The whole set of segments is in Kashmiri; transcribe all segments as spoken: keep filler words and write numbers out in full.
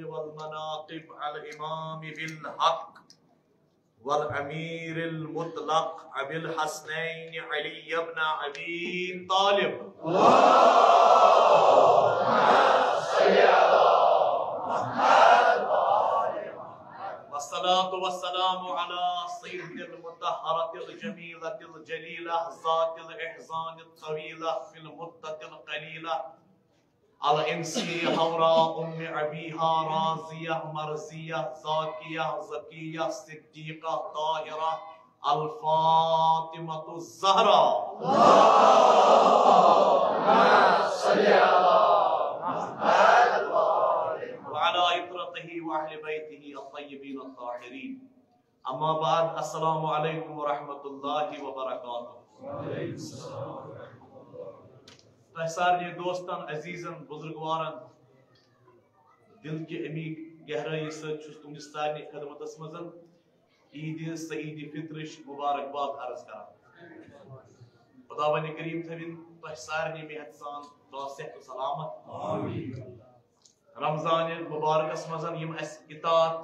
والمناقب الإمام بالحق والأمير المطلق أبي الحسنين علي بن أبي طالب. والصلاة والسلام على سيد المطهرة الجميلة الجليلة ذات الإحسان الطويلة في المدة القليلة الإنسية حوراء أم أبيها رازية مرزية زاكية زكية صديقة طاهرة الفاطمة الزهراء. اللهم صل على محمد وعلى عترته وأهل بيته الطيبين الطاهرين. أما بعد، السلام عليكم ورحمة الله وبركاته. تۄہہِ سارنٕے دوستن، عزیزن، بزرگوارن دل کہِ امی گہرٲیی سۭتۍ چھُس تُہنٛدِس سارنٕے خدمتس منٛز عیٖدِ سعیٖدِ فطرٕچ مبارکباد عرض کران۔ خداوند کریم تھٲوِن تۄہہِ سارنٕے مےٚ ہٮ۪تھ سان باصحت و سلامت۔ رمضان مبارکس منٛز یِم اَسہِ اطاعت،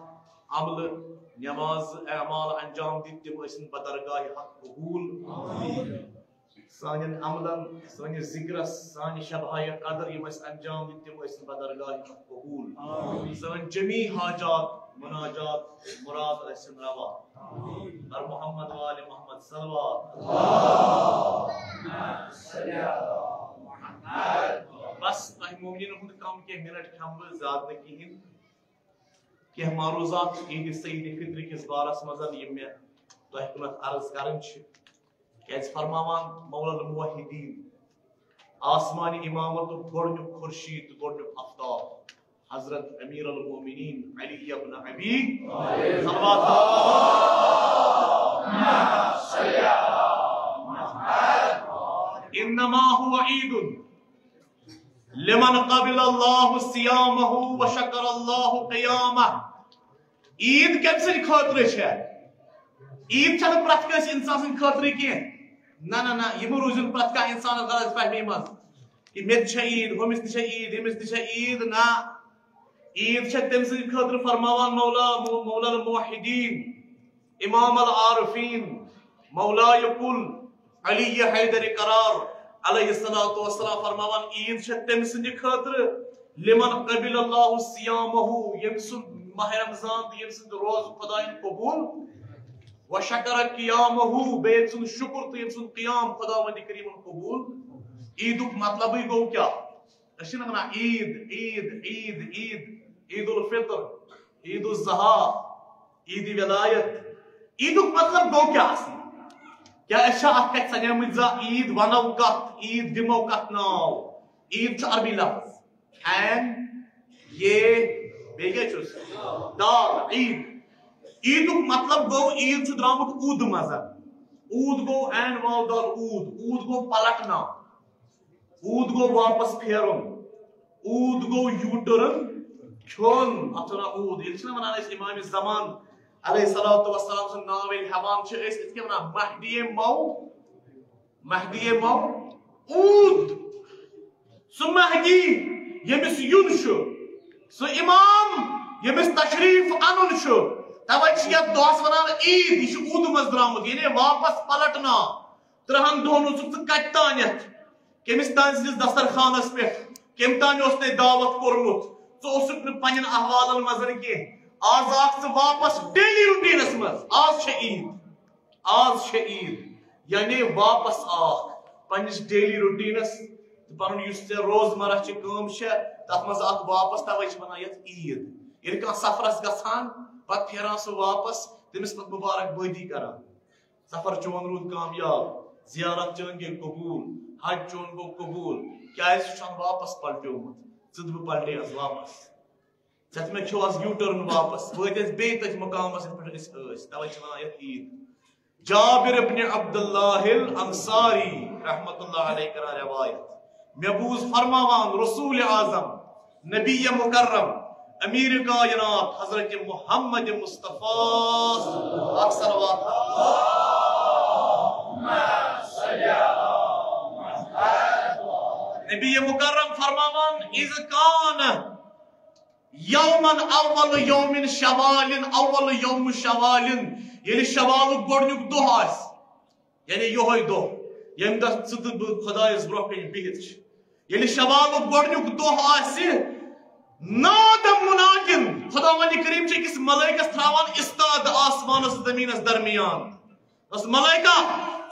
عملہٕ، نماز، اعمال انجام دِتۍ، تِم ٲسِن بدرگاہ حق قبول۔ سانٮ۪ن عملن، سٲنِس ذِکرس، سانہِ شبہایہِ قدر یِم اَسہِ انجام دِتۍ، تِم ٲسِن بدرگاہ حق قبول۔ سٲنۍ جمی حاجات، مناجات، مراد ٲسِن روا۔ بر محمد وآل محمد صلوات۔ بس، تۄہہِ مومنیٖنن ہُنٛد کم کینٛہہ منٹ کھٮ۪مہٕ بہٕ، زیادٕ نہٕ کِہیٖنۍ۔ کینٛہہ معروضات عیٖدِ سعیٖدِ فطرِ کِس بارس منٛز یِم مےٚ تۄہہِ کُنتھ عرض کرٕنۍ چھِ۔ کیازِ فرماوان مولا الموحدین، آسمانِ امامتُک گۄڈٕنیُک خورشید تہٕ گۄڈٕنیُک آفتاب، حضرت امیر المومنین علی ابن ابی، صلوات، انما هو عید لمن قبل الله صيامه وشكر الله قيامه۔ عید کمہِ سٕنٛدِ خٲطرٕ چھےٚ؟ عید چھنہٕ پرٛٮ۪تھ کٲنٛسہِ انسان سٕنٛدِ خٲطرٕ کینٛہہ۔ نہ، نہ، نہ، یہِ مہٕ روٗزِن پرٛٮ۪تھ کانٛہہ انسان غلط فہمی منٛز کہِ مےٚ تہِ چھےٚ عید، ہُمِس تہِ چھےٚ عید، ییٚمِس تہِ چھےٚ عید۔ نہ، عید چھےٚ تٔمۍ سٕنٛدِ خٲطرٕ فرماوان مولا، مو-، مولا الموحدین، امام العارفین، مولا کل، علی حیدر قرار علیہ الصلوۃ والسلام فرماوان، عید چھےٚ تٔمۍ سٕنٛدِ خٲطرٕ، لمن قبل اللہ صیامہ، ییٚمۍ سُنٛد ماہ رمضان تہٕ ییٚمۍ سُنٛد روزٕ خدایَن قبول، وشکر قیامہ، بیٚیہِ ییٚمۍ سُنٛد شُکُر تہٕ ییٚمۍ سُنٛد قیام خداوند کریٖمن قبول۔ عیدُک مطلبٕے گوٚو کیٛاہ؟ أسۍ چھِنہٕ وَنان عید، عید، عید، عید، عید الفطر، عید الضحیٰ، عید ولایت۔ عیدُک مطلب گوٚو کیٛاہ آسان؟ کیٛاہ أسۍ چھا اَتھ کَتھِ سَنیمٕتۍ زِ عید وَنو کَتھ، عید دِمو کَتھ ناو؟ عید چھُ عربی لفظ، عین، یہ، بیٚیہِ کیٛاہ چھُس؟ دال، عید۔ عیدُک مطلب گوٚو، عید چھُ درٛامُت اوٗدٕ منٛز۔ اوٗد گوٚو عین واو دال اوٗد، اوٗد گوٚو پلٹنا۔ اوٗد گوٚو واپس پھیرُن، اوٗد گوٚو U-turn کھیوٚن۔ اتھ چھِ ونان اوٗد۔ ییٚلہِ چھِنہ ونان أسۍ امام زمان علیہ الصلوۃ والسلام سُنٛد ناو ییٚلہِ ہٮ۪وان چھِ أسۍ، یِتھ کٔنۍ ونان مہدی مو، مہدی مو اوٗد۔ سُہ مہدی ییٚمِس یُن چھُ، سُہ امام ییٚمِس تشریف انُن چھُ، توے چھِ یتھ دۄہس ونان عید۔ یہِ چھُ اوٗدٕ منٛز درٛامُت، یعنی واپس پلٹنا۔ ترٛہن دۄہن اوسُکھ ژٕ کتہِ تانٮ۪تھ؟ کٔمِس تام سٕنٛدِس دسترخانس پٮ۪ٹھ؟ کٔمۍ تام اوس تۄہہِ دعوت کوٚرمُت؟ ژٕ اوسُکھ نہٕ پننٮ۪ن احوالن منٛز کینٛہہ۔ آز آکھ ژٕ واپس daily routineس منٛز۔ آز چھےٚ عید۔ آز چھےٚ عید۔ یعنی واپس آکھ پننِس daily routineس تہٕ پنُن یُس ژےٚ روزمرہ چہِ کٲم چھےٚ، تتھ منٛز آکھ واپس۔ توے چھِ ونان یتھ عید۔ ییٚلہِ کانٛہہ سفرس گژھان، پتہٕ پھیران سُہ واپس، تٔمِس پتہٕ مبارک بٲدی کران۔ سفر چون روٗد کامیاب، زیارت چٲنۍ گٔے قبوٗل، حج چون گوٚو قبوٗل، کیازِ ژٕ چھُنہٕ واپس پلٹیومُت؟ ژٕ تہٕ بہٕ پلٹے از واپس۔ ژےٚ تہٕ مےٚ کھیوٚو از U-turn واپس، وٲتۍ أسۍ بیٚیہِ تٔتھۍ مقامس یتھ پٮ۪ٹھ أسۍ ٲسۍ، توے چھِ ونان یتھ عید۔ جابر ابن عبداللہ الانصاری رحمت اللہ علیہ کران روایت، مےٚ بوٗز فرماوان رسول اعظم، نبی مکرم، امیر کائنات حضرت محمد مصطفیٰ، اکھ صلوات۔ نبی مکرم فرماوان، اذ کان یومن اول یوم شوالن، اول یوم شوالن، ییٚلہِ شوالُک گۄڈٕنیُک دۄہ آسہِ، یعنی یِہوٚے دۄہ، ییٚمہِ دۄہ ژٕ تہٕ بہٕ خۄدایَس برٛونٛہہ کَنہِ بِہِتھ چھِ، ییٚلہِ شوالُک گۄڈٕنیُک دۄہ آسہِ، نادم منادن، خۄداوندِ کریٖم چھِ أکِس ملٲیکَس تھاوان استاد آسمانَس تہٕ زٔمیٖنَس درمیان۔ دوٚپُس، ملٲیکہ،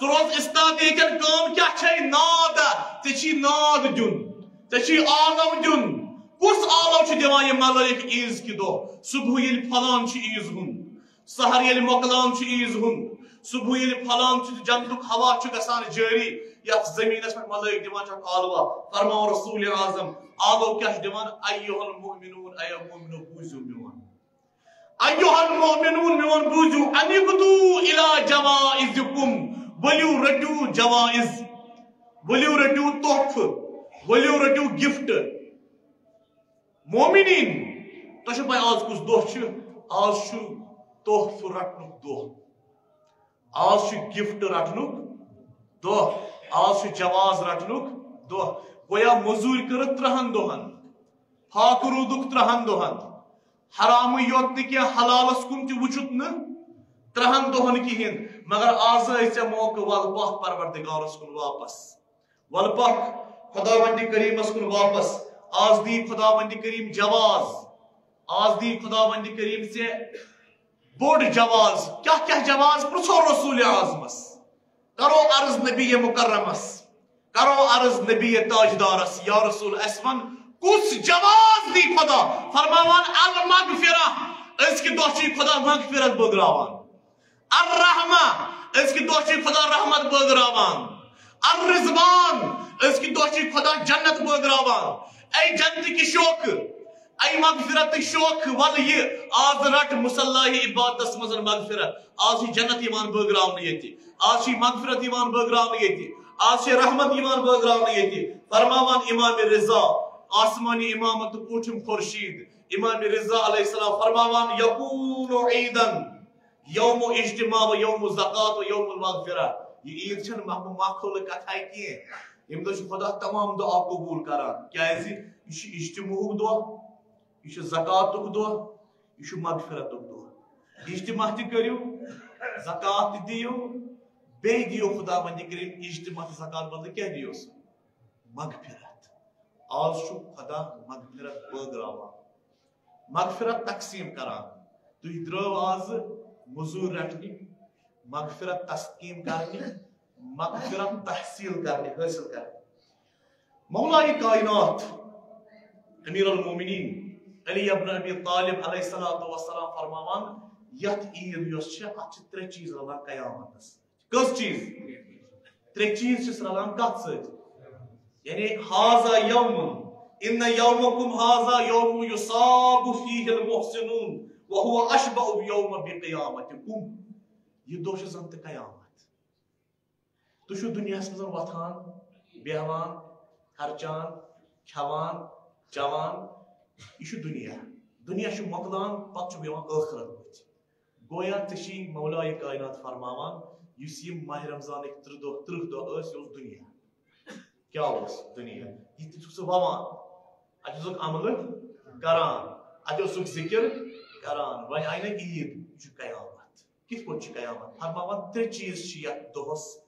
ژٕ روز استاد، ییٚتٮ۪ن کٲم کیٛاہ چھے؟ ناد۔ ژےٚ چھی ناد دیُن، ژےٚ چھی آلو دیُن۔ کُس آلو چھُ دِوان یہِ ملٲیک عیٖذ کہِ دۄہ؟ صبح ییٚلہِ پھۄلان چھُ عیٖذ ہُنٛد، سحر ییٚلہِ مۄکلان چھُ عیٖذ ہُنٛد، صبح ییٚلہِ پھۄلان چھُ، جنتُک ہوا چھُ گژھان جٲری، یَتھ زٔمیٖنَس پٮ۪ٹھ ملٲیک دِوان چھِ اَتھ آلوا۔ فرماوان رسول اعظم، آلو کیٛاہ چھُ دِوان؟ ایھا المؤمنون، اے مومنو، بوٗزِو میون۔ ایھا المؤمنون، میون بوٗزِو، انقدوا الی جوائزکم، ؤلِو رٔٹِو جوائز، ؤلِو رٔٹِو تحفہٕ، ؤلِو رٔٹِو gift۔ مومنین، تۄہہِ چھو پَے آز کُس دۄہ چھُ؟ آز چھُ تحفہٕ رَٹنُک دۄہ، آز چھُ gift رَٹنُک دۄہ، آز چھُ جواز رَٹنُک دۄہ۔ گویا مٔزوٗرۍ کٔرٕتھ ترٛہَن دۄہَن، فاقہٕ روٗدُکھ ترٛہَن دۄہَن، حرامٕے یوت نہٕ کینٛہہ، حلالَس کُن تہِ وٕچھُتھ نہٕ ترٛہَن دۄہَن کِہیٖنۍ، مگر آز ٲسۍ ژےٚ موقعہٕ، وَلہٕ پَکھ پروردگارَس کُن واپَس۔ وَلہٕ پَکھ خۄداوندِ کریٖمَس کُن واپَس۔ آز دی خۄداوندِ کریٖم جواز۔ آز دی خۄداوندِ کریٖم ژےٚ بوٚڑ جواز۔ کیٛاہ کیٛاہ جواز؟ پرٛژھو رسول اعظمَس۔ کرو عرض نبی مکرمَس۔ کرو عرض نبی تاجدارَس، یا رسول، اَسہِ وَن کُس جواز دی خۄدا؟ فرماوان، المغفرہ۔ أزکہِ دۄہ چھُے خۄدا مغفرت بٲگراوان۔ الرحمہ، أزکہِ دۄہ چھُے خۄدا رحمت بٲگراوان۔ الرضوان، أزکہِ دۄہ چھُے خۄدا جنت بٲگراوان۔ اے جنتٕکۍ شوقہٕ، اے مغفرتٕکۍ شوقہٕ، وَلہٕ یہِ آز رَٹ مصلاہِ عبادتَس منٛز مغفرت۔ آز چھِ جنت یِوان بٲگراونہٕ ییٚتہِ، آز چھِ مغفرت یِوان بٲگراونہٕ ییٚتہِ، آز چھِ رحمت یِوان بٲگراونہٕ ییٚتہِ۔ فرماوان امام رضا، آسمانی امامت تہٕ کوٗٹھِم خورشید، امام رضا علیہ السلام فرماوان، یکون عیدن یوم اجتماع و یوم زکات و یوم المغفرہ۔ یہِ عیٖد چھَنہٕ مخ-، مخلوق کتھاے کینٛہہ۔ ییٚمہِ دۄہ چھُ خۄدا تمام دعا قبوٗل کران۔ کیازِ؟ یہِ چھُ اجتماعُک دۄہ، یہِ چھُ زکاتُک دۄہ، یہِ چھُ مغفرتُک دۄہ۔ اجتماع تہِ کٔرِو، زکات تہِ دِیِو، بیٚیہِ دِیِو خۄداوندِ کریٖم اجتماع تہٕ زکات بدلہٕ کیٛاہ دِیِو سُہ؟ مغفرت۔ آز چھُ خۄدا مغفرت بٲگراوان، مغفرت تقسیٖم کران۔ تُہۍ درٛٲو آز مٔزوٗرۍ رٹنہِ، مغفرت تسلیم کرنہِ، مغفرت تحصیل کرنہِ، حٲصِل کرنہِ۔ مولائے کائنات امیر المومنین علی ابن ابی طالب علیہ الصلوۃ والسلام فرماوان، یتھ عیٖد یۄس چھِ، اتھ چھِ ترٛےٚ چیٖز رلان قیامتس۔ کٔژ چیٖز؟ ترٛےٚ چیٖز چھِس رلان کتھ سۭتۍ؟ یعنی، ھذا یوم، ان یومکم ھذا یوم یصاب فیہ المحسنون وہو اشبع یوم بقیامتکم۔ یہِ دۄہ چھُ زن تہِ قیامت۔ تُہۍ چھِو دُنیاہَس منٛز وۄتھان، بیٚہوان، خرچان، کھٮ۪وان، چٮ۪وان۔ یہِ چھُ دُنیا۔ دُنیا چھُ مۄکلان، پَتہٕ چھُ یِوان ٲخرت بٕتھِ۔ گویا ژےٚ چھی مولایہِ کائنات فرماوان، یُس یہِ ماہِ رمضانٕکۍ ترٕٛہ دۄہ، ترٕٛہ دۄہ ٲسۍ، یہِ اوس دُنیا۔ کیٛاہ اوس دُنیا؟ یہِ تہِ چھُکھ ژٕ وَوان، اَتہِ اوسُکھ عملہٕ کران، اَتہِ اوسُکھ ذِکِر کران۔ وۄنۍ آیہِ نہ عیٖد، یہِ چھُ قیامت۔ کِتھ پٲٹھۍ چھِ قیامت؟ فرماوان، ترٛےٚ چیٖز چھِ یَتھ دۄہَس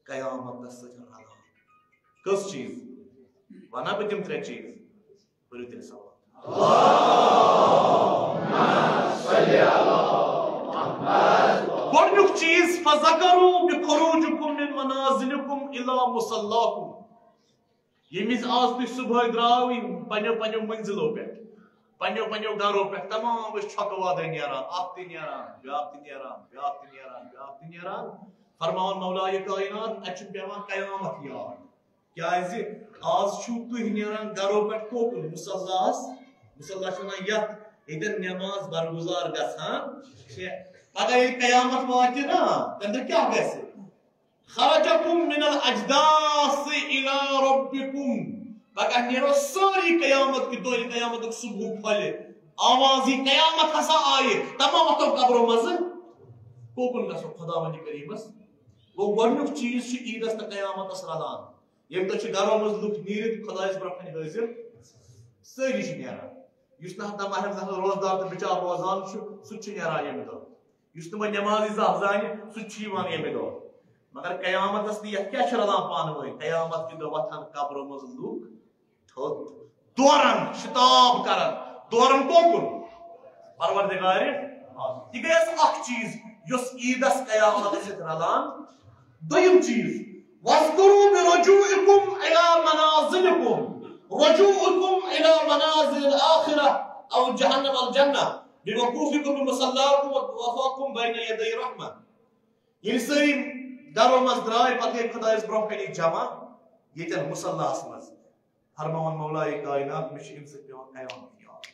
قیامتس سۭتۍ رلان۔ کٔژ چیٖز؟ وَنہ بہٕ تِم ترٛےٚ چیٖز۔ پٔرِو تیٚلہِ سوال۔ گۄڈٕنیُک چیٖز، فذکروا بخروجکم من منازلکم الی مصلاکم۔ ییٚمہِ وِزِ آز تُہۍ صُبحٲے درٛاو یِم پنٛنیو پنٛنیو مٔنزِلو پٮ۪ٹھ، پنٛنیو پنٛنیو گرو پٮ۪ٹھ، تمام ٲسۍ چھۄکہٕ وادَے نیران، اَکھ تہِ نیران، بیٛاکھ تہِ نیران، بیٛاکھ تہِ نیران، بیٛاکھ تہِ نیران۔ فرماوان مولایہِ کائنات، اَتہِ چھُ پٮ۪وان قیامت یاد۔ کیٛازِ آز چھِو تُہۍ نیران گرو پٮ۪ٹھ کوکُن؟ مُصلاہَس، مُصلا چھِ وَنان یَتھ، ییٚتٮ۪ن نٮ۪ماز برگُزار گژھان چھےٚ۔ پگاہ ییٚلہِ قیامت واتہِ نا، تَمہِ دۄہ کیٛاہ گژھِ؟ خرجکم من الاجداث الی ربکم۔ پگاہ نیرو سٲری قیامت کہِ دۄہ، ییٚلہِ قیامتُک صبح پھۄلہِ، آواز یی، قیامت ہسا آیہِ، تمام وۄتھو قبرو منٛزٕ۔ کوکُن گژھو خداوندِ کریٖمس؟ گوٚو، گۄڈٕنیُک چیٖز چھُ عیٖدس تہٕ قیامتس رلان۔ ییٚمہِ دۄہ چھِ گرو منٛز لُکھ نیٖرِتھ خدایس برونٛہہ کنہِ حٲضِر، سٲری چھِ نیران۔ یُس نہٕ حتیٰ ماہِ رمضانس روزدار تہٕ بِچار روزان چھُ، سُہ تہِ چھُ نیران ییٚمہِ دۄہ۔ یُس نہٕ وۄنۍ نٮ۪مازٕے زانہِ، سُہ تہِ چھُ یِوان ییٚمہِ دۄہ۔ مگر قیامتس تہٕ یتھ کیٛاہ چھُ رلان پانہٕ ؤنۍ؟ قیامت کہِ دۄہ وۄتھن قبرو منٛز لُکھ تھوٚد، دورن، شتاب کرن، دورن کوکُن؟ پروردگار۔ یہِ گٔے اَسہِ اکھ چیٖز یۄس عیٖدس قیامتس سۭتۍ رلان۔ دوٚیِم چیٖز، واذکروا برجوعکم الی منازلکم، رجوعکم الی منازل الاخرہ او جہنم الجنہ، بوقوفکم بمصلاکم ووقوفکم بین یدی رحمہ۔ ییٚلہِ سٲری گرو منٛز درٛاے، پتہٕ گٔے خۄدایس برٛونٛہہ کنہِ جمع، ییٚتٮ۪ن مصلاہس منٛز۔ فرماوان مولایہِ کائنات، مےٚ چھُ اَمہِ سۭتۍ پٮ۪وان قیامت یاد۔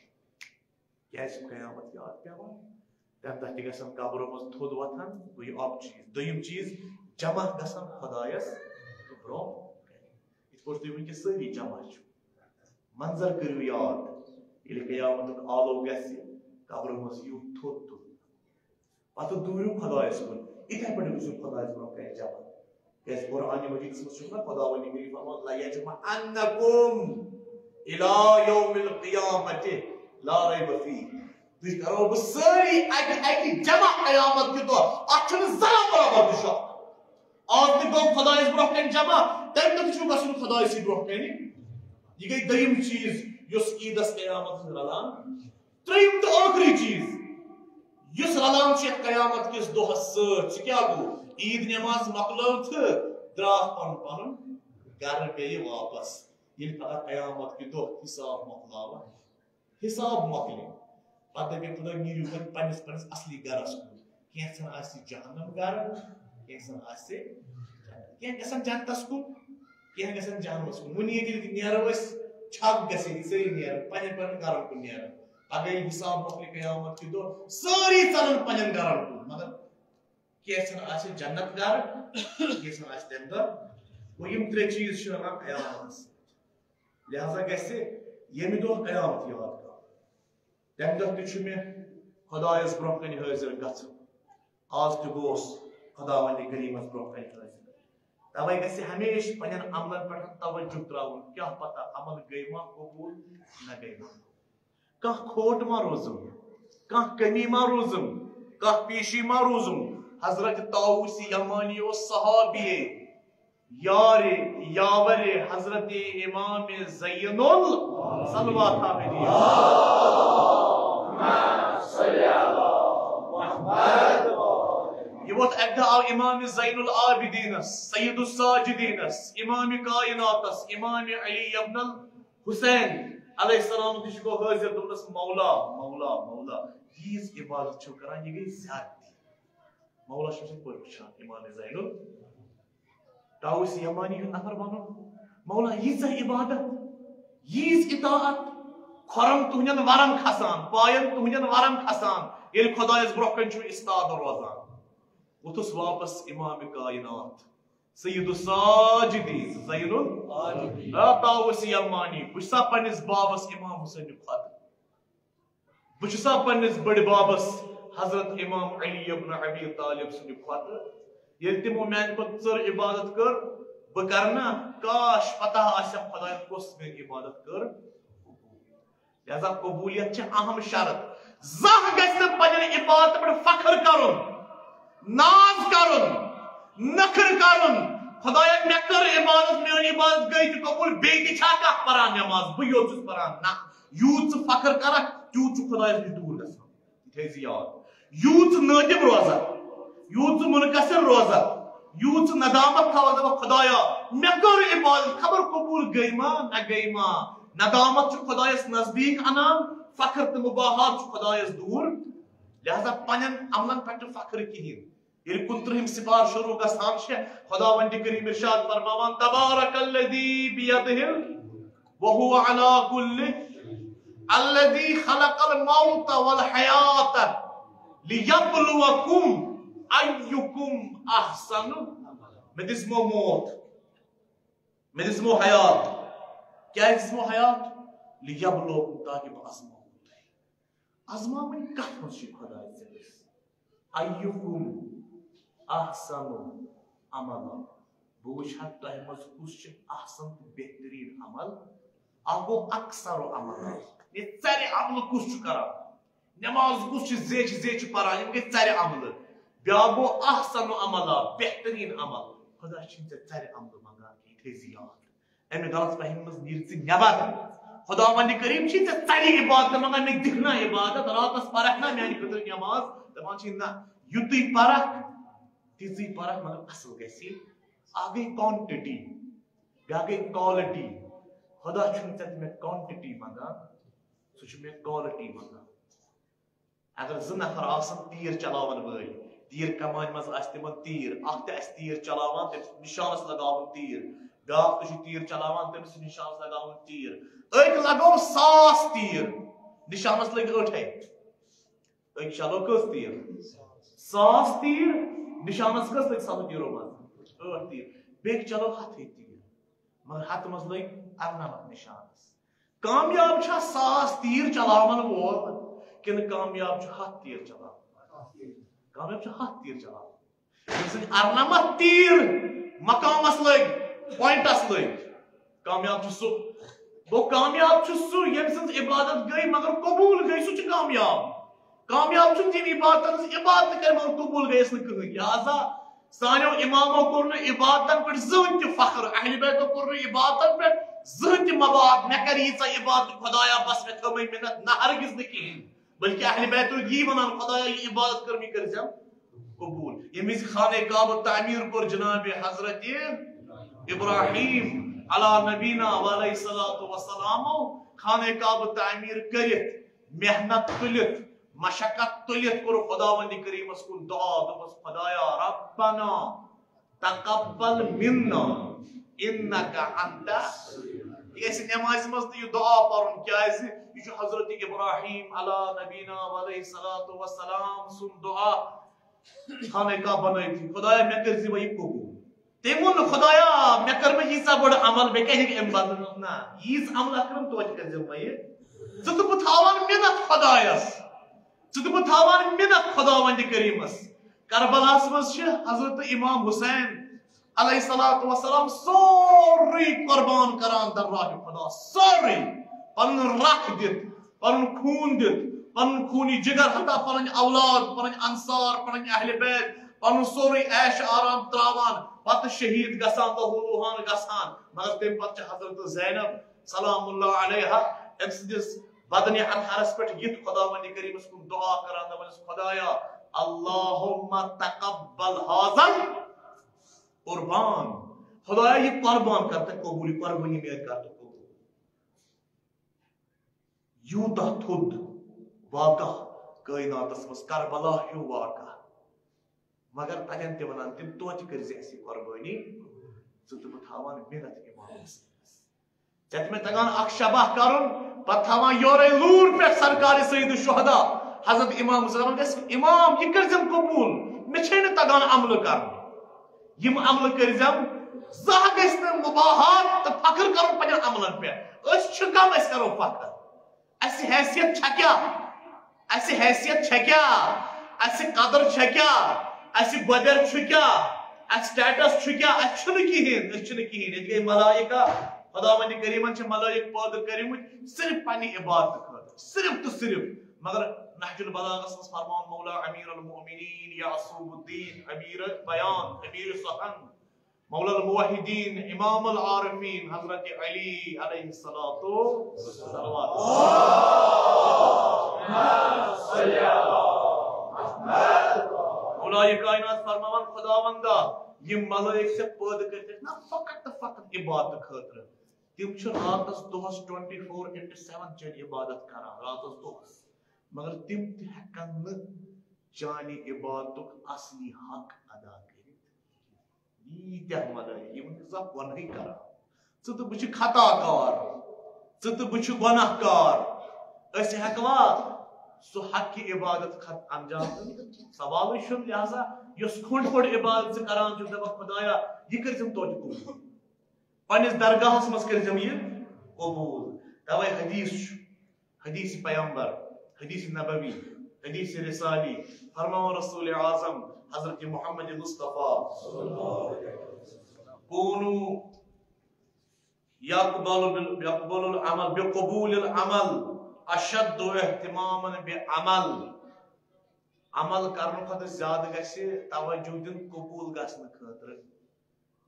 کیٛازِ چھُ قیامت یاد پٮ۪وان؟ تَمہِ دۄہ تہِ گژھن قبرو منٛز تھوٚد وۄتھن، گوٚو یہِ اکھ چیٖز۔ دوٚیِم چیٖز، جمع گژھن خۄدایس برٛونٛہہ۔ یِتھ پٲٹھۍ تُہۍ وٕنکیٚس سٲری جمع چھِو، منظر کٔرِو یاد، ییٚلہِ قیامتُک آلو گژھِ، قبرو منٛز یِیِو تھوٚد تُل۔ پتہٕ دوٗرِو خۄدایس کُن، یِتھے پٲٹھۍ گٔژھِو خۄدایس برٛونٛہہ کنہِ جمع۔ کیٛازِ قرآن مجیدس منٛز چھُ نا خۄداوندِ کریم فرمان، "لَيَجْمَعَنَّكُمْ إِلَى يَوْمِ الْقِيَامَةِ لَا رَيْبَ فِيهِ"۔ تُہۍ کرو بہٕ سٲری اکہِ اکہِ جمع قیامت کہِ دۄہ، اتھ چھُنہٕ ذرا برابر تہِ شک۔ آز تہِ گوٚو خۄدایس برٛونٛہہ کنہِ جمع، تمہِ دۄہ تہِ چھُو گژھُن خۄدایسٕے برٛونٛہہ کنہِ۔ یہِ گٔے دوٚیِم چیٖز یۄس عیٖدس قیامتس سۭتۍ رلان۔ ترٛیٚیِم تہٕ ٲخری چیٖز یُس رلان چھُ یتھ قیامت کِس دۄہس سۭتۍ، سُہ کیٛاہ گوٚو؟ عیٖد نٮ۪ماز مۄکلٲو تہٕ درٛاکھ پنُن پنُن گرٕ بیٚیہِ واپس۔ ییٚلہِ پتہ قیامت کہِ دۄہ حساب مۄکلاوان، حساب مۄکلہِ، پتہٕ دپہِ خۄدا، "نیٖرِو وۄنۍ پننِس پننِس اصلی گرس کُن، کینٛژن آسہِ جہنم گرٕ، کینٛژن آسہِ جنت، کینٛہہ گژھن جنتس کُن، کینٛہہ گژھن جہنمس کُن۔" وۄنۍ ییٚتہِ ییٚلہِ نیرو أسۍ، چھک گژھِ ییٚتہِ سٲری نیرن، پننٮ۪ن پننٮ۪ن گرن کُن نیرن۔ پگاہ ییٚلہِ حساب مۄکلہِ قیامت کہِ دۄہ، سٲری ژلن پننٮ۪ن گرن کُن، مگر کینٛژن آسہِ جنت گرٕ، کینٛژن آسہِ تمہِ دۄہ۔ گوٚو، یِم ترٛےٚ چیٖز چھِ رلان قیامتس سۭتۍ۔ لہذا گژھِ ییٚمہِ دۄہ قیامت یاد کرُن۔ تمہِ دۄہ تہِ چھُ مےٚ خۄدایس برٛونٛہہ کنہِ حٲضِر گژھُن۔ آز تہِ گوس خۄداوندِ کریٖمس برٛونٛہہ کنہِ حٲضِر۔ توے گژھِ ہمیشہِ پننٮ۪ن عملن پٮ۪ٹھ توجہ تراوُن، کیٛاہ پتہ عمل گٔے ما قبوٗل، نہ گٔے ما۔ کانٛہہ کھوٹ ما روٗزُم، کانٛہہ کمی ما روٗزُم، کانٛہہ پیشی ما روٗزُم۔ حضرت طاووس یمانی اوس صحابی، یارِ یاورِ حضرت امام زین ال-، صلوات آمین۔ یہِ ووت اکہِ دۄہ آو امام زین العابدینس، سید الساجدینس، امام کائناتس، امام علی ابن الحسین علیہ السلام تہِ چھُ گوٚو حٲضِر، دوٚپنس، "مولا، مولا، مولا، ییٖژ عبادت چھِو کران، یہِ گٔے زیادتی۔" مولا چھُ أمۍ سٕنٛدۍ پٲٹھۍ وٕچھان، امام زین ال-، طاووس یمانی ہُنٛد نفر بنُن۔ مولا، ییٖژاہ عبادت، ییٖژ اطاعت، کھۄرن تُہنٛدٮ۪ن ورن کھسان، پاین تُہنٛدٮ۪ن ورن کھسان، ییٚلہِ خۄدایس برٛونٛہہ کنہِ چھُو استاد روزان۔ ووٚتھُس واپس امام کائنات، سید الساجدین، زین ال-، آ، طاووس یمانی، بہٕ چھُسا پننِس بابس امام حسینہِ کھۄتہٕ؟ بہٕ چھُسا پننِس بٔڑِ بابس حضرت امام علی ابن ابی طالب سٕنٛدِ کھۄتہٕ؟ ییٚلہِ تِمو میانہِ کھۄتہٕ ژٔر عبادت کٔر، بہٕ کرٕ نا؟ کاش پتہ آسہِ ہا خۄداین کۄس میٲنۍ عبادت کٔر۔ لہذا قبولیت چھِ اہم شرط۔ زانٛہہ گژھِ نہٕ پننٮ۪ن عبادتن پٮ۪ٹھ فخر کرُن، ناز کرُن، نخر کرُن۔ "خۄدایا، مےٚ کٔر عبادت، میٲنۍ عبادت گٔے تہِ قبول، بیٚیہِ تہِ چھا کانٛہہ پران نماز؟ بہٕ یوت چھُس پران۔" نہ، یوٗت ژٕ فخر کرکھ، تیوٗت چھُ خۄدایس نِش دوٗر گژھان۔ یہِ تھٲیزِ یاد۔ یوٗت ژٕ نٲدِم روزکھ، یوٗت ژٕ منکسر روزکھ، یوٗت ژٕ ندامت تھاوکھ، دپکھ، "خۄدایا، مےٚ کٔر عبادت، خبر قبول گٔے ما، نہ گٔے ما۔" ندامت چھُ خۄدایس نزدیٖک انان، فخر تہٕ مباہات چھُ خۄدایس دوٗر۔ لہذا پننٮ۪ن عملن پٮ۪ٹھ نہٕ فخر کِہیٖنۍ۔ ییٚلہِ کُنترٕہِم سپارٕ شروع گژھان چھِ، خۄداوندِ کریم ارشاد فرماوان، "تبارک الذی بیدہ ال-، وہو علی کل، الذی خلق الموت والحیات لیبلوکم ایکم احسن"۔ مےٚ دِژمو موت، مےٚ دِژمو حیات۔ کیٛازِ دِژمو حیات؟ لیبلوکم، تاکہِ بہٕ آزماوو تۄہہِ۔ آزماوٕنۍ کتھ منٛز چھِ خۄداے ژےٚ أسۍ؟ ایکم احسن عملا۔ بہٕ وٕچھِ ہا تۄہہِ منٛز کُس چھُ احسن تہٕ بہتریٖن عمل۔ اکھ گوٚو اکثر عملا، یہِ ژرِ عملہٕ کُس چھُ کران؟ نماز کُس چھُ زیچھِ زیچھِ پران؟ یِم گٔے ژرِ عملہٕ۔ بیٛاکھ گوٚو احسن عملا، بہتریٖن عمل۔ خدا چھُنہٕ ژےٚ ژرِ عملہٕ منٛگان کینٛہہ، یہِ تھٲیزِ یاد۔ اَمہِ غلط فہمی منٛز نیٖر ژٕ نٮ۪بر۔ خداوند کریم چھُے ژےٚ ژرِ عبادت منٛگان، مےٚ دِکھ نا عبادت، راتس پرکھ نا میانہِ خٲطرٕ نٮ۪ماز؟ دپان چھُے نہ، یُتُے پرکھ، تِژٕے پرکھ، مگر اصل گژھِ۔ اکھ گٔے quantity، بیٛاکھ گٔے quality۔ خدا چھُنہٕ ژےٚ تہٕ مےٚ quantity منٛگان، سُہ چھُ مےٚ quality منٛگان۔ اگر زٕ نفر آسن تیٖر چلاون وٲلۍ، تیٖر کمانہِ منٛز آسہِ تِمن تیٖر، اکھ تہِ آسہِ تیٖر چلاوان، تٔمِس نِشانس لگاوُن تیٖر، بیٛاکھ تہِ چھُ تیٖر چلاوان، تٔمِس چھُ نِشانس لگاوُن تیٖر۔ أکۍ لگوو ساس تیٖر، نِشانس لٔگۍ ٲٹھے۔ أکۍ چلو کٔژ تیٖر؟ ساس تیٖر۔ نِشانس کٔژ لٔگۍ ستھ تیٖرو منٛز؟ ٲٹھ تیٖر۔ بیٚکۍ چلو ہتھٕے تیٖر، مگر ہتہٕ منٛز لٔگۍ ارنمتھ نِشانس۔ کامیاب چھا ساس تیٖر چلاون وول، کِنہٕ کامیاب چھُ ہتھ تیٖر چلاون؟ کامیاب چھُ ہتھ تیٖر چلاون۔ ییٚمہِ سٕنٛدۍ ارنمتھ تیٖر مقامس لٔگۍ، پوینٹس لٔگۍ، کامیاب چھُ سُہ۔ گوٚو، کامیاب چھُ سُہ، ییٚمہِ سٕنٛز عبادت گٔے مگر قبوٗل گٔے، سُہ چھُ کامیاب۔ کامیاب چھُ تٔمۍ عبادتن ہٕنٛز عبادت کٔر مگر قبوٗل گٔیَس نہٕ کٕہٕنۍ۔ لہذا سانیو امامو کوٚر نہٕ عبادتن پٮ۪ٹھ زٕہٕنۍ تہِ فخر، اہل بیتو کوٚر نہٕ عبادتن پٮ۪ٹھ زٕہٕنۍ تہِ مباہات، مےٚ کر ییٖژاہ عبادت خدایا، بس مےٚ تھٲومٕے مِنت، نہ، ہرگز نہٕ کِہیٖنۍ۔ بلکہ اہل بیتو یی ونان، خدایا، یہِ عبادت کٔر مےٚ، یہِ کٔرزٮ۪م قبول۔ ییٚمہِ وِزِ خانہ کعبہ تعمیٖر کوٚر جناب حضرت ابراہیم علی نبینا و علیہ الصلوۃ والسلام، خانہ کعبہ تعمیٖر کٔرِتھ، محنت تُلِتھ، مشقت تُلِتھ کوٚر خداوند کریمس کُن دعا، دوٚپمس، خدایا، ربنا تقبل منا انک انت۔ یہِ گژھِ نمازِ منٛز تہِ یہِ دعا پرُن، کیازِ یہِ چھُ حضرت ابراہیم علی نبینا و علیہ الصلوۃ والسلام سُنٛد دعا۔ خانہ کعبہ بنٲیِتھ، خدایا، مےٚ کٔرۍ زِ وۄنۍ یہِ قبول۔ تٔمۍ ووٚن نہٕ، خدایا، مےٚ کٔر وۄنۍ ییٖژاہ بٔڑ عمل، مےٚ کیٛاہ ہیٚکہِ اَمہِ بدلہٕ؟ نہ، ییٖژ عمل اکھ کٔرٕم توتہِ کٔرۍ زِ وۄنۍ یہِ۔ ژٕ تہٕ بہٕ تھاوان مِنت خدایس، ژٕ تہٕ بہٕ تھاوان مِنت خداوندِ کریمس۔ کربلاہس منٛز چھِ حضرت امام حسین علیہ الصلوۃ والسلام سورُے قربان کران در راہ خدا، سورُے، پنُن رکھ دِتھ، پنُن خوٗن دِتھ، پنُن خوٗنی جگر، حتیٰ پنٕنۍ اولاد، پنٕنۍ انصار، پنٕنۍ اہل بیت، پنُن سورُے عیش آرام تراوان، پتہٕ شہید گژھان، لہو لوہان گژھان۔ مگر تمہِ پتہٕ چھِ حضرت زینب سلام اللہ علیہا أمۍ سٕنٛدِس بدنِ اطہرس پٮ۪ٹھ یِتھ خداوندِ کریمس کُن دعا کران، دپان چھِس، خدایا، اللہم تقبل هذا القربان، خدایا، یہِ قربان کر تہٕ قبول، یہِ قربٲنی میٲنۍ کر تہٕ قبول۔ یوٗتاہ تھوٚد واقعہ کٲیناتس منٛز، کربلا ہیوٗ واقعہ، مگر تتٮ۪ن تہِ ونان تِم، توتہِ کٔرۍ زِ اَسہِ یہِ قربٲنی، ژٕ تہٕ بہٕ تھاوان مِنت امام حسینس۔ ژےٚ تہِ مےٚ تگان اکھ شبہ کرُن، پتہٕ تھاوان یورے لوٗر پٮ۪ٹھ سرکار سید الشہداء حضرت امام حسین، دپان چھِس، امام، یہِ کٔرۍ زٮ۪م قبول، مےٚ چھے نہٕ تگان عملہٕ کرُن۔ یِم عملہٕ کٔرۍ زٮ۪م، زانٛہہ گژھِ نہٕ مباہات تہٕ فخر کرُن پننٮ۪ن عملن پٮ۪ٹھ۔ أسۍ چھِ کم، أسۍ کرو فخر۔ اسہِ حیثیت چھےٚ کیٛاہ؟ اسہِ حیثیت چھےٚ کیٛاہ؟ اسہِ قدر چھےٚ کیٛاہ؟ اسہِ گۄبٮ۪ر چھُ کیٛاہ؟ اسہِ status چھُ کیٛاہ؟ اسہِ چھُنہٕ کِہیٖنۍ، أسۍ چھِنہٕ کِہیٖنۍ۔ ییٚتہِ گٔے ملائکہ، خداوندِ کریمن چھِ ملائک پٲدٕ کٔرمٕتۍ صرف پننہِ عبادتہٕ خٲطرٕ، صرف تہٕ صرف۔ مگر نہج البلاغس منٛز فرمان مولا امیر المؤمنین یعصوب الدین، امیر بیان، امیر سخن، مولا الموحدین، امام العارفین حضرت علی علیہ الصلوۃ والسلام۔ مولائے کائنات فرماوان، خداوندا، یِم ملائک ژےٚ پٲدٕ کٔرِتھ نہ فقط تہٕ فقط عبادت خٲطرٕ، تِم چھِ راتس دۄہس twenty four into seven چٲنۍ عبادت کران، راتس دۄہس، مگر تِم تہِ ہٮ۪کن نہٕ چانہِ عبادتُک اصلی حق ادا کٔرِتھ۔ ییٖتیٛاہ ملٲیِک، یِم نہٕ زانٛہہ گۄنہٕے کران۔ ژٕ تہٕ بہٕ چھِ خطا کار، ژٕ تہٕ بہٕ چھِ گۄناہ کار۔ أسۍ ہٮ۪کوا سُہ حقہِ عبادت خط انجام دِتھ؟ سوالٕے چھُنہٕ۔ لہذا یۄس کھنٛڈ کھنٛڈ عبادت ژٕ کران چھُکھ، دپان، خدایا، یہِ کٔرۍ زِم توتہِ قبول۔ پننِس درگاہس منٛز کٔرۍ زِم یہِ قبول۔ توے حدیث چھُ، حدیث پیغمبر، حدیث نبوی، حدیث رسالی، فرماوان رسول اعظم حضرت محمد مصطفیٰ، کونوا یقبل بال-، یقبل العمل، بقبول العمل، اشد اہتمامن بعمل، عمل کرنہٕ کھۄتہٕ زیادٕ گژھِ توجہ دیُن قبول گژھنہٕ خٲطرٕ۔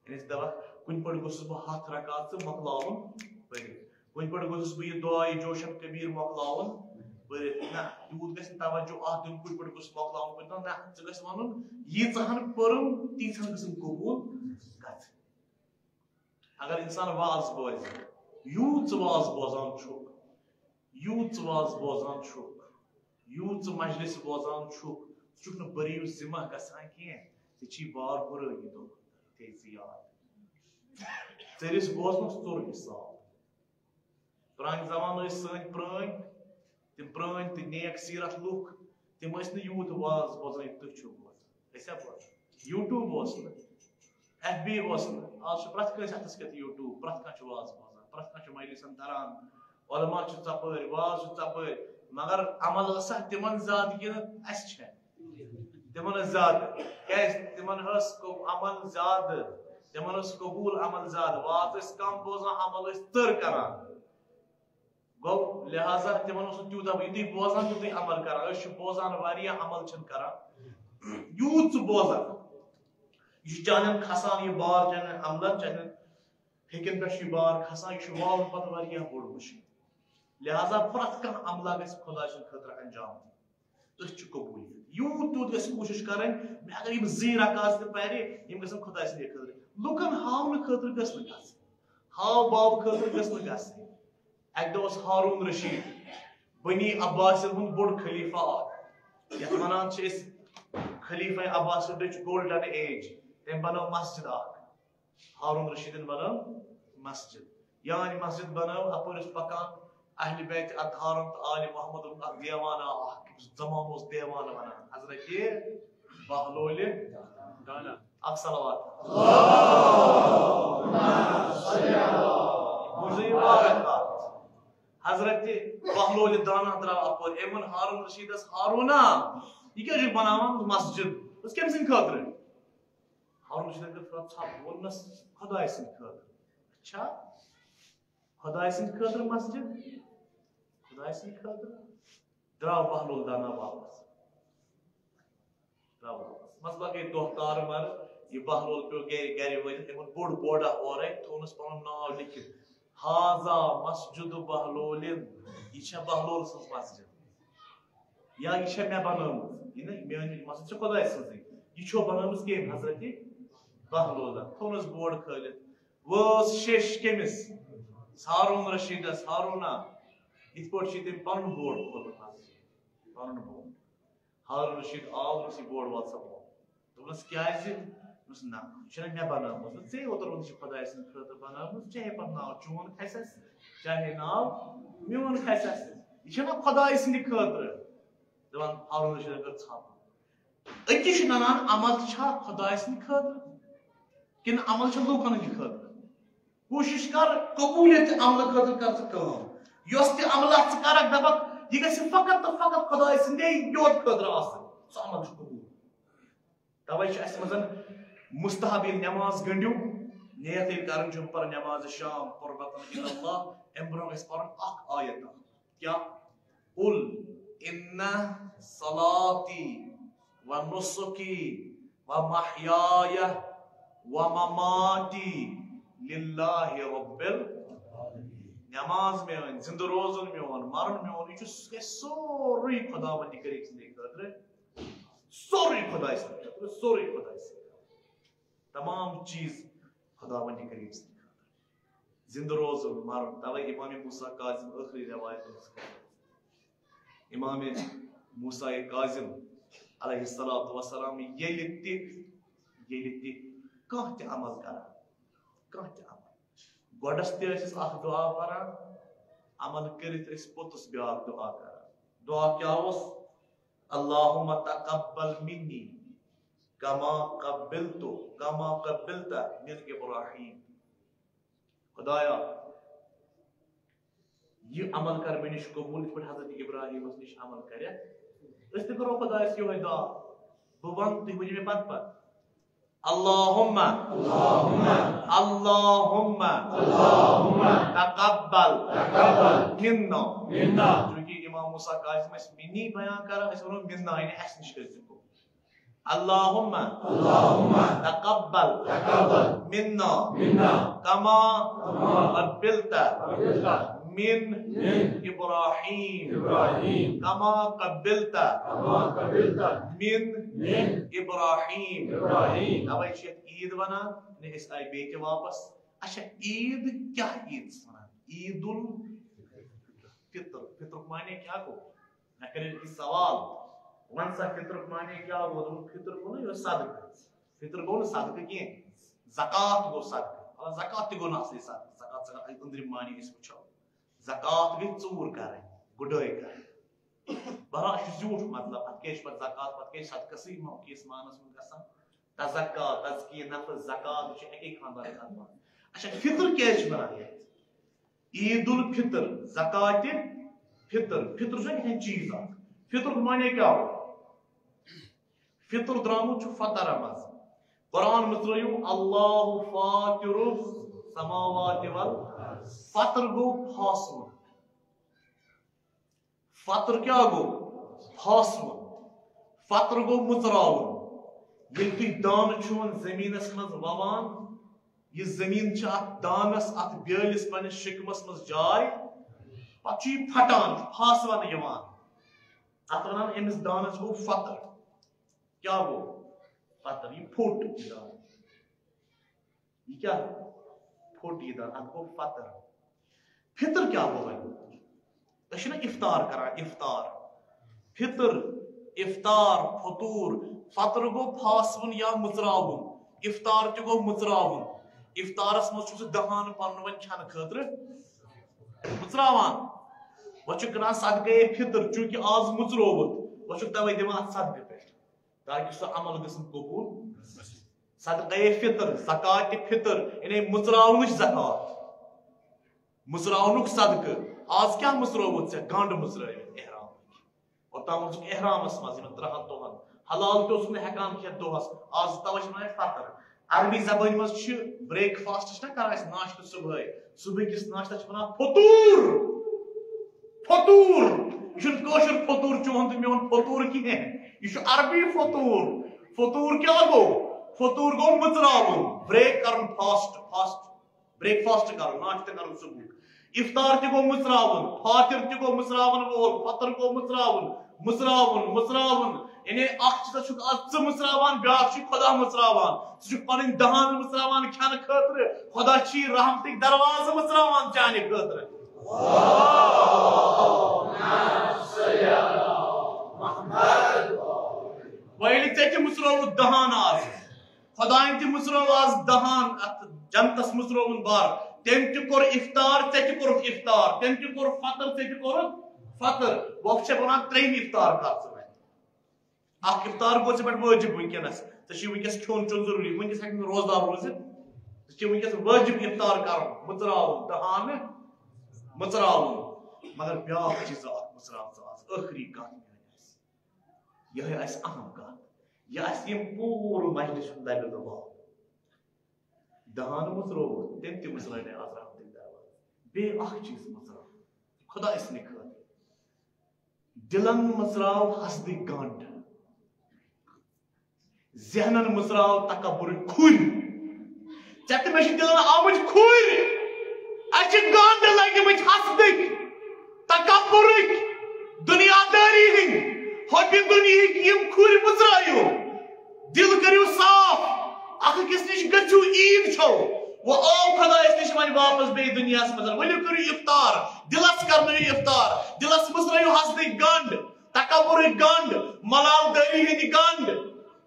یعنی ژٕ دپکھ، کُنہِ پٲٹھۍ گوٚژھُس بہٕ ہتھ رکعت ژٕ مۄکلاوُن پٔرِتھ، کُنہِ پٲٹھۍ گوٚژھُس بہٕ یہِ دعا، یہِ جوشن کبیر مۄکلاوُن پٔرِتھ۔ نہ، تیوٗت گژھِ نہٕ توجہ اتھ دیُن، کُنہِ پٲٹھۍ گوٚژھ مۄکلاوُن پٔرِتھ۔ نہ، ژٕ گژھِ ونُن، ییٖژہن پٔرٕم، تیٖژہن گٔژھٕم قبول گژھٕنۍ۔ اگر انسان واز بوزِ، یوٗت ژٕ واز بوزان چھُکھ، یوٗت ژٕ واز بوزان چھُکھ، یوٗت ژٕ مجلس بوزان چھُکھ، ژٕ چھُکھ نہٕ بٔرِو ذمہ گژھان کینٛہہ۔ ژےٚ چھی بار ہُرٲنی دۄہ، تھٲے ژٕ یاد۔ ژٔرِس بوزنس ژوٚر حساب۔ پرانہِ زمانہٕ ٲسۍ سٲنۍ پرٲنۍ، تِم پرٲنۍ تہٕ نیک سیرت لُکھ، تِم ٲسۍ نہٕ یوٗت واز بوزان یہِ تُہۍ چھِو بوزان۔ أسۍ ہا بوزان۔ یوٗٹیوب اوس نہٕ، ایف بی اوس نہٕ۔ آز چھُ پرٛٮ۪تھ کٲنٛسہِ اَتھَس کٮ۪تھ یوٗٹیوب، پرٛٮ۪تھ کانٛہہ چھُ واز بوزان، پرٛٮ۪تھ کانٛہہ چھُ مجلسن تران، علماء چھِ ژۄپٲرۍ، واز چھُ ژۄپٲرۍ، مگر عمل ٲسا تِمن زیادٕ کِنہٕ اَسہِ چھےٚ؟ تِمن ٲس زیادٕ۔ کیٛازِ؟ تِمن ٲس کو-، عمل زیادٕ، تِمن ٲس قبوٗل عمل زیادٕ، واز ٲسۍ کم بوزان، عمل ٲسۍ تٔر کران۔ گوٚو لہذا تِمن اوس نہٕ تیوٗتاہ، یِتُے بوزان تیُتُے عمل کران۔ أسۍ چھِ بوزان واریاہ، عمل چھِنہٕ کران۔ یوٗت ژٕ بوزان، یہِ چھُ چانٮ۪ن کھسان، یہِ بار چانٮ۪ن عملن، چانٮ۪ن ہیٚکن پٮ۪ٹھ چھُ یہِ بار کھسان، یہِ چھُ والُن پتہٕ واریاہ بوٚڑ مُشکِل۔ لہذا پرٛٮ۪تھ کانٛہہ عملہ گژھِ خۄداے سٕنٛدِ خٲطرٕ انجام دیُن۔ تٔتھۍ چھِ قبوٗلیت۔ یوٗت تیوٗت گژھِ کوٗشِش کرٕنۍ، مےٚ اگر یِم زٕے رکعت تہِ پرِ، یِم گژھن خۄداے سٕنٛدِ خٲطرٕ۔ لُکن ہاونہٕ خٲطرٕ گٔژھ نہٕ گژھٕنۍ، ہاو باو خٲطرٕ گٔژھ نہٕ گژھٕنۍ۔ اکہِ دۄہ اوس ہارون رشید، بنی عباسن ہُنٛد بوٚڑ خلیفہ اکھ، یتھ ونان چھِ أسۍ خلیفہ عباسٕچ گولڈن ایج۔ تٔمۍ بنٲو مسجد اکھ، ہارون رشیدن بنٲو مسجد۔ یعنی مسجد بنٲو، اپٲرۍ اوس پکان اہل بیت اطہارن تہٕ آل محمدن اکھ دیوانہ اکھ، زمانہٕ اوس دیوانہ ونان، حضرت بہلول دانا۔ اکھ صلوات۔ بوٗزِو یہِ واریاہ کتھ۔ حضرت بہلول دانا درٛاو اپٲرۍ، أمۍ ووٚن ہارون رشیدس، "ہارونا، یہِ کیٛاہ چھُکھ بناوان مسجد؟ أسۍ کٔمۍ سٕنٛدِ خٲطرٕ؟" ہارون رشیدن کٔر تھوڑا ژھۄپ، ووٚننس، "خۄداے سٕنٛدِ خٲطرٕ۔" اچھا، خۄداے سٕنٛدِ خٲطرٕ مسجد؟ خۄداے سٕنٛدِ خٲطرٕ؟ درٛاو بہلول دانا واپس۔ درٛاو واپس۔ مسلہٕ گٔے دۄہ کارٕ مر، یہِ بہلول پیوٚو گرِ، گرِ وٲتِتھ، تٔمۍ اوٚن بوٚڑ بوڈا اورَے، تھوٚونَس پنُن ناو لیکھِتھ، "ہاذا مسجد بہلولن"، یہِ چھےٚ بہلول سٕنٛز مسجد۔ یا یہِ چھےٚ مےٚ بنٲومٕژ، یہِ نہٕ میٲنۍ مسجد چھےٚ خۄداے سٕنٛزٕے، یہِ چھو بنٲومٕژ کٔمۍ؟ حضرت بہلولن۔ تھوٚونَس بوڈ کھٲلِتھ، وٲژ شیٚش کٔمِس؟ ہارون رشیدس۔ ہارونا، یِتھ پٲٹھۍ چھُے تٔمۍ پنُن بوڈ کھولمُت حظ، پنُن بوڈ۔ ہارون رشید آو، دوٚپنَس، "یہِ بوڈ وَل سا بۄن۔" دوٚپنَس، "کیٛازِ؟" دوٚپنَس، "نہ، یہِ چھَنہ مےٚ بنٲومٕژ۔" دوٚپُن، "ژےٚ اوترٕ ووٚنُتھ یہِ خۄداے سٕنٛدِ خٲطرٕ بنٲومٕژ، چاہے پتہٕ ناو چون کھسٮ۪س، چاہے ناو میون کھسٮ۪س، یہِ چھَنہ خۄداے سٕنٛدِ خٲطرٕ؟" دَپان ہارون رشیدن کٔر ژھاپہٕ۔ أتی چھُ ننان، عمل چھا خۄداے سٕنٛدِ خٲطرٕ کِنہٕ عمل چھُ لوٗکن ہٕنٛدِ خٲطرٕ؟ کوٗشِش کر، قبوٗلیت عملہٕ خٲطرٕ کر ژٕ کٲم۔ یۄس تہِ عملہ ژٕ کرکھ، دپکھ، یہِ گژھِ فقط تہٕ فقط خۄداے سٕنٛدے یوت خٲطرٕ آسٕنۍ، سُہ عمل چھُ قبوٗل۔ توے چھُ اَسہِ منٛز مستحب، ییٚلہِ نٮ۪ماز گٔنٛڈِو، نیت ییٚلہِ کرٕنۍ چھِ، پَرُن نٮ۪ماز شام قربتاً الی اللہ، اَمہِ برٛونٛہہ گژھِ پَرُن اکھ آیت۔ کیا؟ قل ان صلاتی و نسکی و محیای و مماتی للہ رب ال-، نماز میٲنۍ، زندٕ روزُن میون، مرُن میون، یہِ چھُ، یہِ چھُ سورُے خداوندِ کریم سٕنٛدِ خٲطرٕ، سورُے خداے سٕنٛدِ خٲطرٕ، سورُے خداے سٕنٛدِ خٲطرٕ۔ تمام چیٖز خداوندِ کریم سٕنٛدِ خٲطرٕ۔ زندٕ روزُن، مرُن۔ توے امام موسیٰ کاظم ٲخری روایت ٲس کران۔ امام موسیٰ کاظم علیہ الصلوۃ والسلام ییٚلہِ تہِ، ییٚلہِ تہِ کانٛہہ تہِ عمل کران، کانٛہہ تہِ عمل، گۄڈس تہِ ٲسِس اکھ دعا پران، عمل کٔرِتھ ٲسۍ پوٚتُس بیٛاکھ دعا کران۔ دعا کیٛاہ اوس؟ اللہم تقبل منی کما قبلت، کما قبلت من ابراہیم۔ خدایا، یہِ عمل کر مےٚ نِش قبوٗل، یِتھ پٲٹھۍ حضرت ابراہیمس نِش عمل کرٮ۪کھ۔ أسۍ تہِ کرو خدایس یِہوٚے دعا۔ بہٕ ونہٕ، تُہۍ ؤنِو مےٚ پتہٕ پتہٕ۔ اللهم اللهم اللهم اللهم تقبل تقبل منا منا۔ چونکہ امام موسیٰ کاظم ٲسۍ منی بیان کران، أسۍ وَنو منا، یعنی اَسہِ نِش کٔرۍ زِ قبول۔ اللهم اللهم تقبل تقبل منا منا كما كما قبلت قبلت من من ابراهيم ابراهيم كما قبلت كما قبلت من من ابراهيم ابراهيم۔ توے چھِ یتھ عید ونان، نے أسۍ آے بیٚیہِ تہِ واپس۔ اچھا، عید کیٛاہ عید چھِ ونان؟ عید الفطر۔ فطرُک معنی کیٛاہ گوٚو؟ مےٚ کٔرِو أکِس سوال، وَن سا، فطرُک معنی کیٛاہ گوٚو؟ دوٚپُن، فطر گوٚو نہ یہِ صدقہٕ۔ فطر گوٚو نہٕ صدقہٕ کینٛہہ، زکوٰۃ گوٚو صدقہٕ۔ مطلب، زکوٰۃ تہِ گوٚو نہٕ اصلی صدقہٕ، زکوٰۃ چھِ أنٛدرِم معنی أسۍ وٕچھو۔ زکوٰۃ گٔے ژوٗر کرٕنۍ، گُڈٲے کرٕنۍ۔ بہرحال، یہِ چھُ زیوٗٹھ مطلب، اَتھ کیٛاہ چھِ پَتہٕ زکوٰۃ، پَتہٕ کیٛاہ چھِ صدقَسٕے مَو-، کِس معنَس منٛز گژھان؟ تزکا، تزکیہ نفس، زکوٰۃ، یہِ چھُ اَکے خاندانُک خاندان۔ اچھا، فطر کیٛازِ چھِ وَنان یَتھ؟ عید الفطر، زکوٰۃ فطر، فطر چھُ یِتھَے چیٖز اَکھ۔ فطرُک معنی کیٛاہ گوٚو؟ فطر درٛامُت چھُ فطر منٛز۔ قرآن مٔژرٲیِو، اللہ فاطر السماوات والارض۔ فطر گوٚو پھاسُن۔ فطر کیٛاہ گوٚو؟ پھاسُن۔ فطر گوٚو مُژراوُن۔ ییٚلہِ تُہۍ دانہٕ چھِو زٔمیٖنَس منٛز وَوان، یہِ زٔمیٖن چھِ اَتھ دانَس، اَتھ بیٲلِس، پنٛنِس شِکمَس منٛز جاے، پَتہٕ چھُ یہِ پھٹان، پھاسونہٕ یِوان۔ اَتھ وَنان أمِس دانَس گوٚو فطر۔ کیٛاہ گوٚو؟ فطر، یہِ پھوٚٹ یہِ دان۔ یہِ کیٛاہ؟ پھوٚٹ یہِ دان، اَتھ گوٚو فطر۔ فطر کیٛاہ گوٚو وۄنۍ؟ أسۍ چھِنہ افطار کران، افطار۔ فطر، افطار، فطور۔ فطر گوٚو پھاسوُن یا مُژراوُن۔ افطار تہِ گوٚو مُژراوُن۔ افطارس منٛز چھُ سُہ دہان پنُن وۄنۍ کھٮ۪نہٕ خٲطرٕ مُژراوان۔ وۄنۍ چھُ کران صدقے فطر، چونکہ آز مُژرووُتھ، وۄنۍ چھُکھ توے دِوان اتھ صدقہٕ پٮ۪ٹھ۔ تاکہ سُہ عمل گژھن قبول۔ صدقہ فطر، زکات فطر، یعنی مُژراونٕچ زکات۔ مُژراونُک صدقہٕ۔ آز کیٛاہ مُژرووُتھ ژےٚ؟ گنٛڈ مُژرٲوِتھ احرام۔ اوٚتام اوسُکھ احرامس منٛز یِمن ترٛہن دۄہن۔ حلال تہِ اوسُکھ نہٕ ہٮ۪کان کھٮ۪تھ دۄہس۔ آز توے چھِ وَنان فطر۔ عربی زبٲنۍ منٛز چھِ breakfast چھِنہ کران أسۍ ناشتہٕ صبحٲے۔ صبحٕکِس ناشتس چھِ وَنان فطور۔ فطور۔ یہِ چھُنہٕ کٲشُر فطور چون تہٕ میون فطور کِہیٖنۍ۔ یہِ چھُ عربی فطور۔ فطور کیٛاہ گوٚو؟ فطور گوٚو مُژراوُن، break کرُن، fast، fast، breakfast کرُن، ناشتہٕ کرُن صبحُک۔ افطار تہِ گوٚو مُژراوُن، فاطر تہِ گوٚو مُژراوَن وول، فطر گوٚو مُژراوُن، مُژراوُن، مُژراوُن۔ یعنی اکھ چھُ سا چھُکھ آز ژٕ مُژراوان، بیٛاکھ چھُ خۄدا مُژراوان۔ ژٕ چھُکھ پنٕنۍ دہان مُژراوان کھٮ۪نہٕ خٲطرٕ، خۄدا چھی رحمتٕکۍ دروازٕ مُژراوان چانہِ خٲطرٕ۔ وۄنۍ ییٚلہِ ژےٚ تہِ مُژرووُتھ دہان آز، خۄدایَن تہِ مُژرٲو آز دہان، اَتھ جنتَس مُژرووُن بار۔ تٔمۍ تہِ کوٚر افطار، ژےٚ تہِ کوٚرُتھ افطار، تٔمۍ تہِ کوٚر فطر، ژےٚ تہِ کوٚرُتھ فطر۔ وۄنۍ چھےٚ وَنان ترٛیٚیِم افطار کر ژٕ وۄنۍ۔ اکھ افطار گوٚو ژےٚ پٮ۪ٹھ وٲجِب وٕنکیٚنَس، ژےٚ چھُے وٕنکیٚس کھیوٚن چیوٚن ضروٗری، وٕنکیٚس ہیٚکہِ نہٕ روزدار روٗزِتھ، ژےٚ چھُے وٕنکیٚس وٲجِب افطار کَرُن، مُژراوُن، دہانہٕ مُژراوُن۔ مگر بیٛاکھ چیٖز اَکھ مُژراو ژٕ آز، ٲخری کَتھ میٛٲنۍ آسہِ۔ یِہوٚے آسہِ اہم کَتھ۔ یہِ آسہِ ییٚمہِ پوٗرٕ مجلِس ہُنٛد لَبہِ لُباب۔ دَہَن مُژرووُتھ، تٔمۍ تہِ مُژرٲے نہٕ آز رحمتٕکۍ دروازٕ۔ بیٚیہِ اَکھ چیٖز مُژراو خۄداے سٕنٛدِ خٲطرٕ۔ دِلَن مُژراو حسدٕکۍ گنٛڈ۔ ذہنن مُژراو تکبرٕکۍ کھُرۍ۔ ژےٚ تہٕ مےٚ چھِ دِلن آمٕتۍ کھُرۍ۔ اَسہِ چھِ گنٛڈ لٔگۍمٕتۍ حسدٕکۍ، تکبرٕکۍ، دُنیا دٲری ہٕنٛدۍ، حۄبہِ دُنیہٕکۍ یِم کھُرۍ مُژرٲیِو۔ دِل کٔرِو صاف، اکھ أکِس نِش گٔژھِو، عیٖد چھو۔ وۄنۍ آو خۄدایَس نِش وۄنۍ واپس بیٚیہِ دُنیاہَس منٛز۔ ؤلِو کٔرِو افطار، دِلس کرنٲیِو افطار، دِلس مُژرٲیِو حسدٕکۍ گنٛڈ، تکبرٕکۍ گنٛڈ، ملال دٲری ہٕنٛدۍ گنٛڈ۔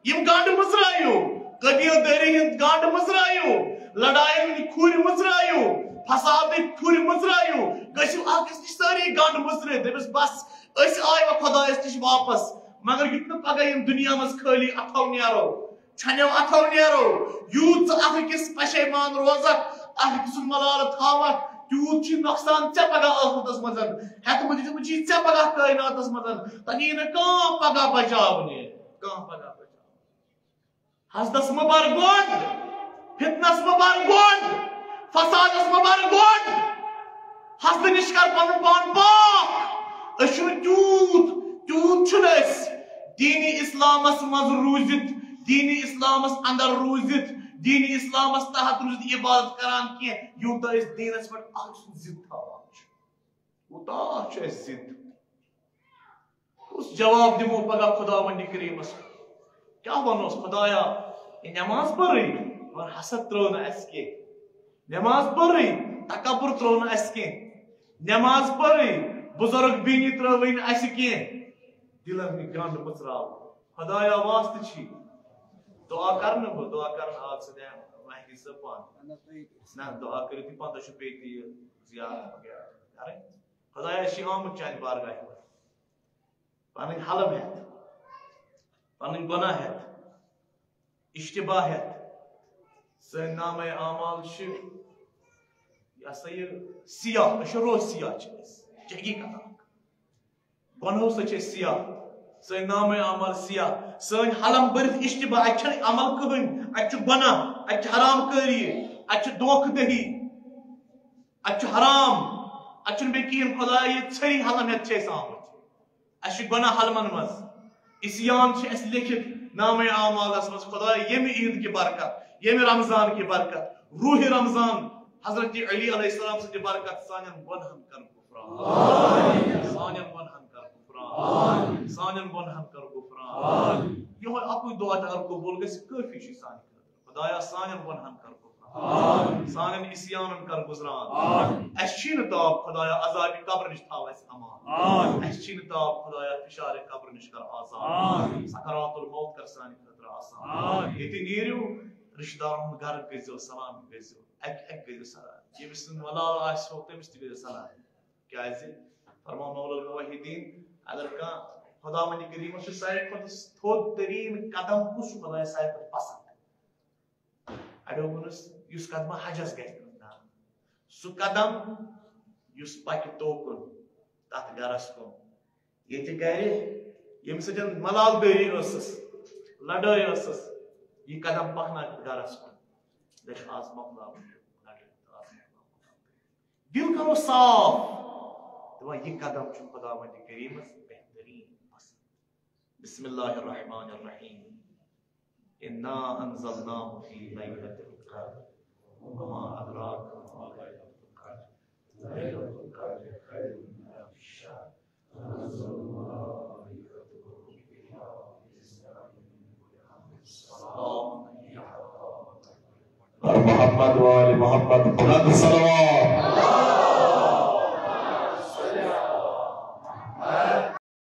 یِم گنٛڈ مٔژرٲیِو، قبیٖلہٕ دٲری ہٕنٛدۍ گنٛڈ مٔژرٲیِو، لڑایَن ہٕنٛدۍ کھُرۍ مٔژرٲیِو، فسادٕکۍ کھُرۍ مٔژرٲیِو، گٔژھِو اکھ أکِس نِش سٲری گنٛڈ مٔژرٲوِتھ۔ دٔپِس، بس، أسۍ آے وۄنۍ خۄدایَس نِش واپس، مگر یُتھ نہٕ پگاہ یِم دُنیا منٛز خٲلی اَتھو نیرو، ژھٮ۪نو اَتھو نیرو۔ یوٗت ژٕ اکھ أکِس پشیمان روزکھ، اکھ أکۍ سُنٛد ملالہٕ تھاوکھ، تیوٗت چھُے نۄقصان ژےٚ پگاہ ٲخرتس منٛز۔ ہٮ۪تھ مہٕ دِتھ مہٕ چھُے ژےٚ پگاہ کٲیناتس منٛز، تۄہہِ یی نہٕ کانٛہہ پگاہ بچاونہِ، کانٛہہ پگاہ بچاونہِ۔ حسدس مہ بر گوڈ، فتنس مہ بر گوڈ، فسادس مہ بر گوڈ۔ حسدٕ نِش کر پنُن پان پاک۔ أسۍ چھِنہٕ تیوٗت، تیوٗت چھِنہٕ أسۍ دیٖنی اسلامس منٛز روٗزِتھ، دیٖنی اسلامس اندر روٗزِتھ، دیٖنی اسلامس تحت روٗزِتھ عبادت کران کینٛہہ، یوٗتاہ أسۍ دیٖنس پٮ۪ٹھ اکھ سُنٛد ضد تھاوان چھِ۔ کوٗتاہ چھُ اَسہِ ضد؟ کُس جواب دِمو پگاہ خداوندِ کریٖمس؟ کیٛاہ وَنوس؟ خدایا، یہِ نٮ۪ماز پٔرٕے، مگر حسد ترٛٲو نہٕ اَسہِ کینٛہہ۔ نٮ۪ماز پٔرٕے، تکبر ترٛوو نہٕ اَسہِ کینٛہہ۔ نٮ۪ماز پٔرٕے، بُزرگ بیٖنی ترٛٲوٕے نہٕ اَسہِ کینٛہہ۔ دِلن ہٕنٛدۍ گنٛڈ مٕژراو۔ خدایا واسطہٕ چھی، دُعا کر نہٕ بہٕ، دُعا کرن آو ژٕ دٮ۪ن مہدی صٲب پانہٕ۔ نہ، دُعا کٔرِو تُہۍ پانہٕ، تۄہہِ چھُو بیٚیہِ تہِ یہِ زیارت وغیرہ کرٕنۍ۔ خدایا، أسۍ چھِ آمٕتۍ چانہِ بارگاہہِ منٛز پنٕنۍ حلم ہٮ۪تھ، پنٕنۍ گۄناہ ہٮ۪تھ، اشتباہ ہٮ۪تھ۔ سٲنۍ نامے اعمال چھِ، یہِ ہسا یہِ سیاہ، أسۍ چھِ روز سیاہ چھِ أسۍ، یہِ چھِ حقیٖقت اکھ۔ گۄنہو سۭتۍ چھِ أسۍ سیاہ، سٲنۍ نامے اعمال سیاہ، سٲنۍ حلم بٔرِتھ اشتباہ، اتہِ چھنہٕ عمل کٕہٕنۍ، اتہِ چھُ گۄناہ، اتہِ چھِ حرام کٲری، اتہِ چھِ دھوکہٕ دٔہی، اتہِ چھُ حرام، اتہِ چھُنہٕ بیٚیہِ کِہیٖنۍ۔ خدایا، یہِ ژھٔری حلم ہٮ۪تھ چھِ أسۍ آمٕتۍ، اسہِ چھُ گۄناہ حلمن منٛز، عصیان چھِ اسہِ لیکھِتھ نامے اعمالس منٛز۔ خدایا، ییٚمہِ عیٖد کہِ برکت، ییٚمہِ رمضان کہِ برکت، روحِ رمضان، حضرت علی علیہ السلام سٕنٛدِ برکت سانٮ۪ن گۄنہن کر غفران۔ سانٮ۪ن گۄنہن کر غفران۔ سانٮ۪ن گۄنہن کر غفران۔ یِہوٚے اَکُے دُعا تہِ اگر قبوٗل گژھِ، کٲفی چھُ سانہِ خٲطرٕ۔ خدایا، سانٮ۪ن گۄنہن کر غفران۔ سانٮ۪ن عصیانن کر گُزران۔ اَسہِ چھی نہٕ تاب، خدایا، عذابِ قبر نِش تھاو اَسہِ امان۔ اَسہِ چھی نہٕ تاب، خدایا، فشارِ قبر نِش کر آزاد۔ سکرات الموت کر سانہِ خٲطرٕ آسان۔ ییٚتہِ نیٖرِو، رشتہٕ دارن ہُنٛد گرٕ گٔژھۍزیو، سلام گٔژھۍزیو، اَکہِ اَکہِ گٔژھۍزیو سلام۔ ییٚمِس سُنٛد وۄلال آسہِ ہو، تٔمِس تہِ گٔژھۍزیو سلام۔ کیازِ فرماو مولا الموحدین، اگر کانٛہہ خداوندِ کریٖمس چھُ ساروی کھۄتہٕ تھوٚد تریٖن قدم، کُس چھُ خدایس ساروی کھۄتہٕ پسند؟ اَڑیو ووٚنُس، یُس قدمہ حجس گژھِ نہٕ نہ، سُہ قدم یُس پکہِ توکُن، تتھ گرس کُن، ییٚتہِ گرِ ییٚمہِ سۭتۍ ملال دٲری ٲسٕس، لڑٲے ٲسٕس، یہِ قدم پکناو گرس کُن۔ دٔپۍ، آز مۄکلاو لڑٲے، آز مۄکلاو۔ دل کرو صاف، دپان، یہِ قدم چھُ خداوند کریمس بہترین پسند۔ بسم اللہ الرحمن الرحیم۔ انا انزلناه فی لیلۃ القدر۔ وما ادراک ما لیلۃ القدر۔ لیلۃ القدر خیر من الف شهر۔ تنزل الملائکة والروح فیها بإذن ربهم من کل امر۔ سلام هی حتی مطلع الفجر۔ محمد و آل محمد بلند صلوات۔